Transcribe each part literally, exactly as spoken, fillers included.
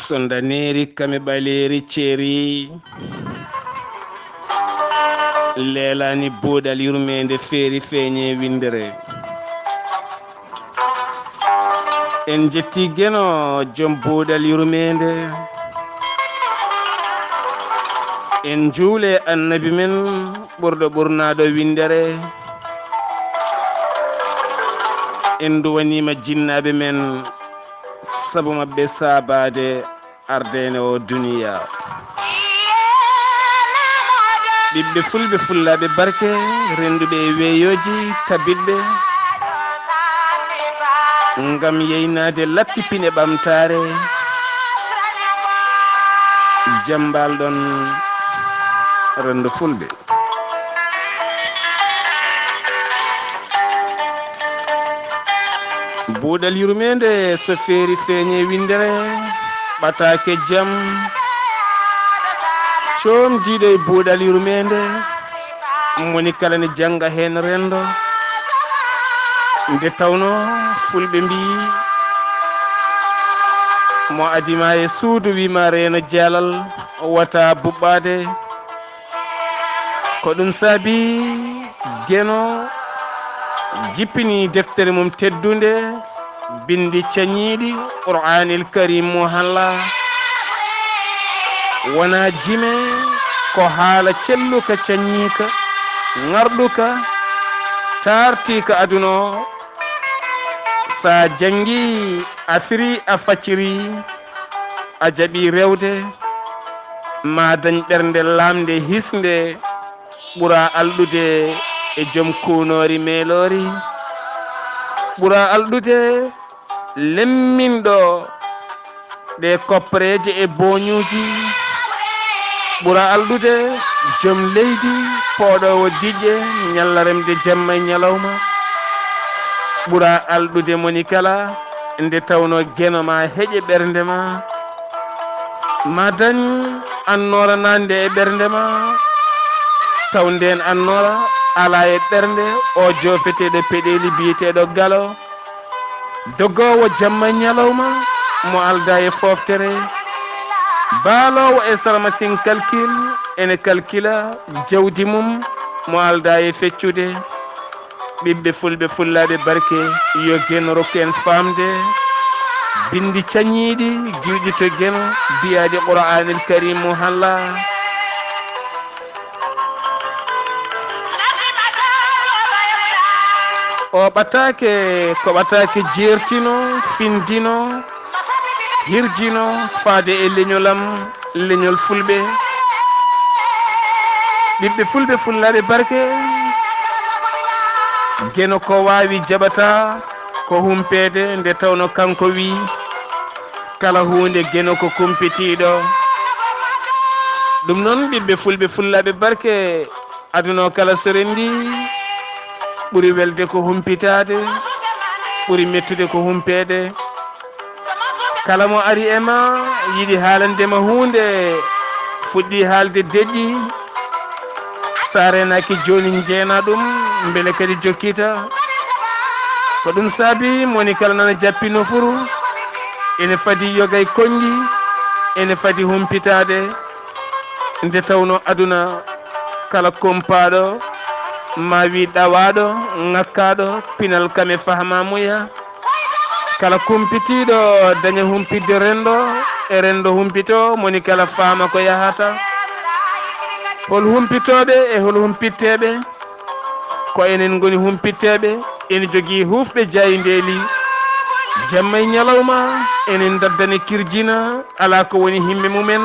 Sondaneeri kame ɓaleeri ceeri. Leelaani buuɗal yurmeende feeri feeñe winndere. En jetti Geno, jom buuɗal yurmeende. En njuule Annabi men ɓurɗo ɓurnaaɗo winndere. En nduwaniima jinnaaɓe men sabu maɓɓe saabaade ardeene o duniya. Ɓiɓɓe fulɓe fullaaɓe barke, rennduɓe e weeyooji tabitɓe, ngam yeynaade lappi pine ɓamtaare, jambal ɗon renndo fulɓe. Buuɗal yurmeende so feeri feeñe winndere, ɓataake jam. Coomdiiɗo e buuɗal yurmeende, moni kala ne jannga heen renndo. Nde tawno fulɓe mbiyi, mo adima e suudu wima reeno jaalal, wata buɓɓaade. Ko ɗum saabi Geno jippini deftere mum teddunde, binndi cañiiɗi Qur'aanil Kariim mo halla wona jime, ko haala celluka, cañiika, ŋarɗuka, taartiika aduna o. Sa janngi, a firi, a facciri, a jaɓi rewde, ma dañ ɓernde laamnde, hisnde, ɓura alɗude e jom kuunoori meeloori, ɓura alɗude lemminɗo ɗe koppereeje e booñuuji, ɓura alɗude jom leydi pooɗoowo diƴƴe, ñalla remde jamma e ñalawma, ɓura alɗude moni kala nde tawno Geno ma heƴe ɓernde ma, ma dañ annoora naatnde e ɓernde ma, taw ndeen annoora alaa e ɓernde o joofeteeɗo peɗeeli biyeteeɗo Galo, doggoowo jamma e ñalawma, mo aldaa e fooftere, baaloowo e sarmasin kalkil, ene kalkila jawdi mum, mo aldaa e feccude. Ɓiɓɓe fulɓe fullaaɓe barke, yo Geno rokku en faamde binndi cañiiɗi, giwɗi to Geno, biyaaɗi Qur'aanil Kariim mo halla. O ɓataake, ko ɓataake jeertino, findino, hirjino faade e leñol am, leñol fulɓe. Ɓiɓɓe fulɓe fullaaɓe barke, Geno ko waawi jaɓata ko humpeede, nde tawno kanko wi kala huunde Geno ko kumpitiiɗo. Ɗum noon, ɓiɓɓe fulɓe fullaaɓe barke, aduna o kala so renndi, ɓuri welde ko humpitaade, ɓuri mettude ko humpeede. Kala mo ari e ma, yiɗi haalande ma huunde, fuɗɗi haalde deƴƴi, sa reenaaki jooni njeena ɗum, mbele kadi jokkita. Ko ɗum saabi moni kala nana jappi nofuru, ene fadi yogay konngi, ene fadi humpitaade. Nde tawno aduna, kala kumpaaɗo, ma wi ɗawaaɗo, ŋakkaaɗo, pinal kam e fahmaamuya. Kala kumpitiiɗo daña humpitde renndo, e renndo humpito, moni kala faama ko yahata. Hol humpitooɓe e hol humpitteeɓe? Ko enen ngoni humpitteeɓe, ene jogii huufɓe jaayndeeli. Jamma e ñalawma, enen ndaddani kirjina, alaa ko woni himme mumen,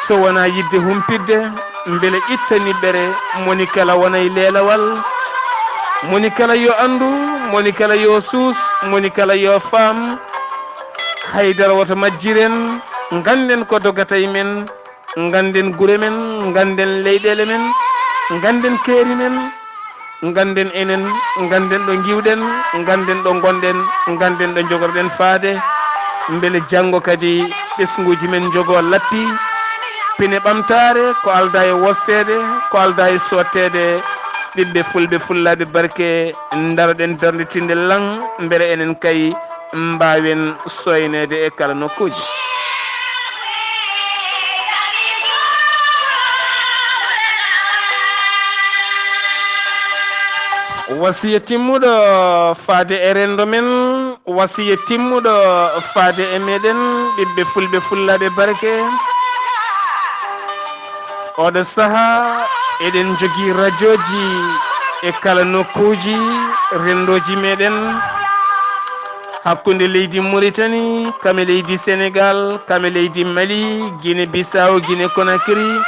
so wonaa yiɗde humpitde, mbele itta niɓɓere, moni kala wona e leelawal. Moni kala yo anndu, moni kala yo suus, moni kala yo faam. Haydara woto majjiren, ngannden ko dogata e men, ngannden gure men, ngannden leyɗeele men, ngannden keeri men, ngannden enen, ngannden ɗo ngiwɗen, ngannden ɗo ngonɗen, ngannden ɗo njogorɗen faade, mbele janngo kadi ɓesnguuji men njogoo lappi, pine ɓamtaare, ko aldaa e wosteede, ko aldaa e sootteede, ɓiɓɓe fulɓe fullaaɓe barke, ndaroɗen darnde tinde laŋ, mbele enen kay mbaawen sooyneede e kala nokkuuji. Wasiya timmuɗo faade e renndo men, wasiya timmuɗo faade e meɗen, ɓiɓɓe fulɓe fullaaɓe barke. Oɗo saha, eɗen jogii rajooji e kala nokkuuji renndooji meɗen, hakkunde leydi Mauritanie, kame leydi Sénégal, kame leydi Mali, Guinée Bissau, Guinée Conakry.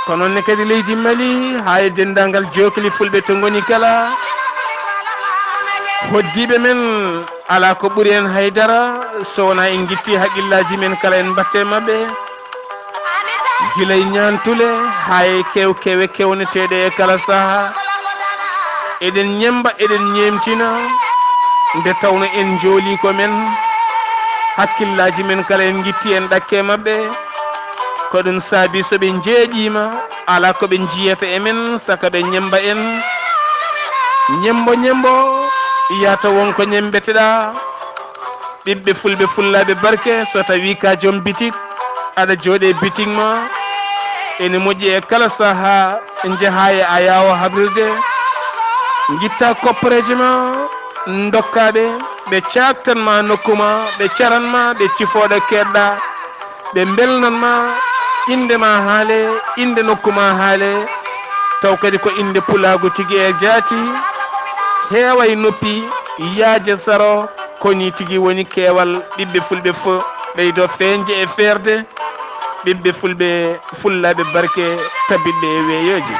Ko noon ne kadi leydi Mali, haa e denndaangal jookli fulɓe to ngoni kala. Hoɗdiiɓe men, alaa ko ɓuri en haydara, so wonaa en ngitti haqqillaaji men kala en mbatte maɓɓe. Gila e ñaantule haa e kewkewe kewneteeɗe e kala sahaa. Eɗen ñemmba, eɗen ñeemtina, nde tawno en njoolii ko men. Hakkillaaji men kala en ngitti en ɗakke maɓɓe. Ko ɗum saabi so ɓe njeeƴiima, alaa ko ɓe njiyata e men, saka ɓe ñemmba en. Ñemmbo, ñemmbo, yahata won ko ñemmbeteɗaa. Ɓiɓɓe fulɓe fullaaɓe barke, so tawii ka joom bitik, aɗa jooɗe bitik ma, ene moƴƴi e kala sahaa njahaa e a yaawa habrirde, ngitta kopporeeje ma, ndokkaa ɓe, ɓe caaktan ma nokku ma, ɓe caran ma, ɓe cifooɗa keedɗa, ɓe mbelnan ma, innde ma haale, innde nokku ma haale, taw kadi ko innde pulaagu tigi e jaati, heewa e noppi, yaaja saro, ko nii tigi woni keewal ɓiɓɓe fulɓe fof ɓeydo feeñde e feerde, ɓiɓɓe fulɓe fullaaɓe barke tabitɓe e weeyooji.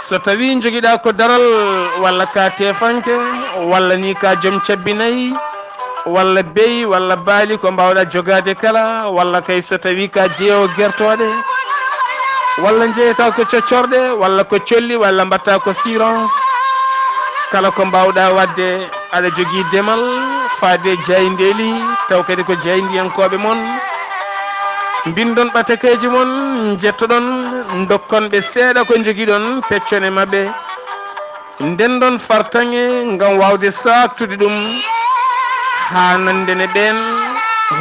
So tawii njogiɗaa ko daral walla ka teefanke walla ni ka joom cabbi nayi walla beyi walla baali ko mbaawɗaa jogaade kala walla kay so tawii ka jeewo gertooɗe walla njeeyata ko coccorɗe walla ko colli walla mbaɗta ko sirence, kala ko mbaawɗaa waɗde aɗa jogii demal faade jaayndeeli taw kadi ko jaayndiyankooɓe mon. Mbinndon ɓatakeeji mon, njettoɗon, ndokkon ɓe seeɗa ko njogiɗon, peccon e maɓɓe. Ndendon fartaŋŋe ngam waawde saaktude ɗum haa nande ne ɓeen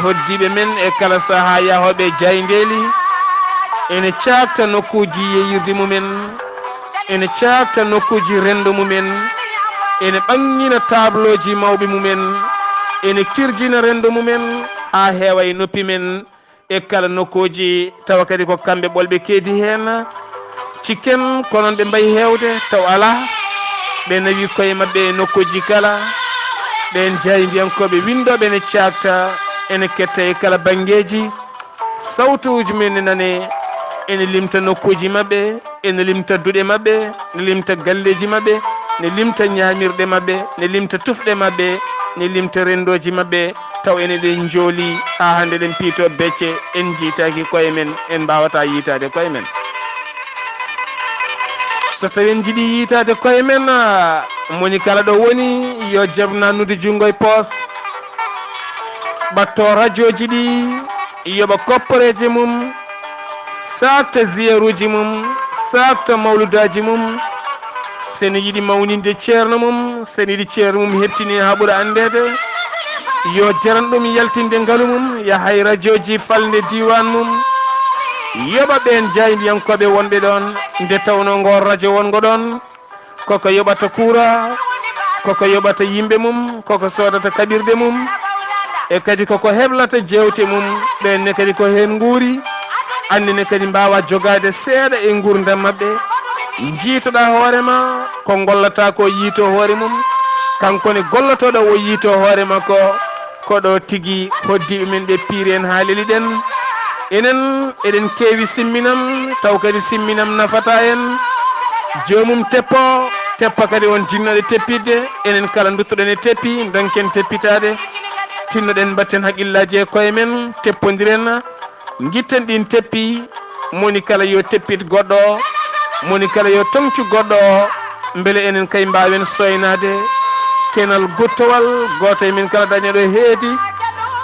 hoɗdiiɓe men e kala sahaa yahooɓe e jaayndeeli ene caakta nokkuuji yeeyirde mumen, ene caakta nokkuuji renndo mumen, ene ɓaŋŋina taablooji mawɓe mumen, ene kirjina renndo mumen haa heewa e noppi men e kala nokkuuji, tawa kadi ko kamɓe ɓolɓe keedi heen. Cikken ko noon ɓe mbayi heewde, taw alaa. Ɓe nawi koye maɓɓe e nokkuuji kala. Ɓeen jaayndiyankooɓe winndooɓe ene caakta, ene ketta e kala banngeeji. Sawtuuji men ne nane, ene limta nokkuuji maɓɓe, ene limta duɗe maɓɓe, ne limta galleeji maɓɓe, ne limta ñaamirɗe maɓɓe, ne limta tufɗe maɓɓe, ne limta renndooji maɓɓe, taw ene ɗen njooli haa hannde ɗen piito becce, en njiytaaki koye men, en mbaawataa yiytaade koye men. So tawii en njiɗii yiytaade koye men, ah, moni kala ɗo woni, yo jab nannude junngo e poos, ɓatto rajooji ɗi, yoɓa kopporeeje mum, saakta ziyaruuji mum, saakta mawludaaji mum. Sene yiɗi mawninde ceerno mum, sene yiɗi ceerno mum heɓtini haa ɓura anndeede, yo jaran ɗum yaltinde ngalu mum, yaha e rajooji falnde diiwaan mum, yoɓa ɓeen jaayndiyankooɓe wonɓe ɗoon, nde tawnoo ngoo rajo wonngo ɗoon, koko yoɓata kuura, koko yoɓata yimɓe mum, koko soodata kaɓirɗe mum, e kadi koko heblata jeewte mum, ɓeen ne kadi ko heen nguuri, anndi ne kadi mbaawa jogaade seeɗa e nguurndam maɓɓe. Njiitoɗaa hoore ma, ko ngollata ko yiito hoore mum, kanko ne gollotooɗo o yiito hoore makko, ko ɗo tigi hoɗdiiɓe men ɓe piiri en haa leli ɗen. Enen eɗen keewi simminam, taw kadi simminam nafata en. Joomum teppo, teppa kadi on jinnoɗe teppitde. Enen kala duttoɗen e teppi, donken teppitaade. Tinnoɗen mbatten haqqillaaji e koye men, teppondiren. Ngitten ɗin teppi, moni kala yo teppit goɗɗo o, moni kala yo toŋcu goɗɗo o, mbele enen kay mbaawen soynaade kenal guttowal, gooto e min kala dañaɗo heedi,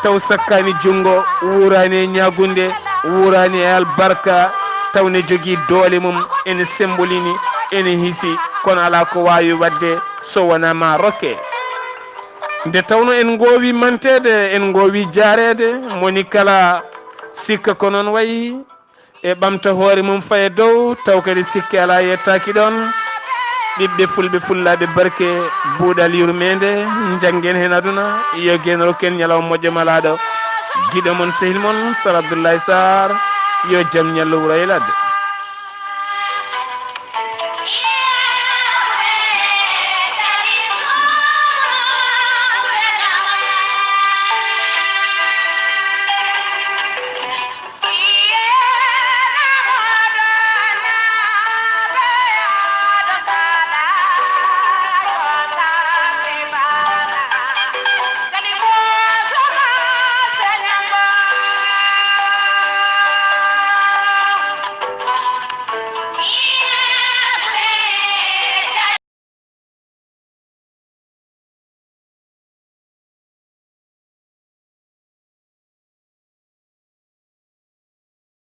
taw sakkaani junngo, wuuraani e ñaagunde, wuuraani e albarka, taw ne jogii doole mum, ene sembolini, ene hisi, kono alaa ko waawi waɗde so wonaa ma rokke. Nde tawno en ngoowi manteede, en ngoowi jaareede, moni kala sikka ko noon wayi, e ɓamta hoore mum faye dow, taw kadi sikke alaa yettaaki ɗoon. Ɓiɓɓe fulɓe fullaaɓe barke, buuɗal yurmeende, njanngen heen aduna, yo gen rokken ñalawma moƴƴo malaaɗo. Giɗo mon, sehil mon, Sar Abdoulaye Sarr, yo jam ñallu wuro e ladde.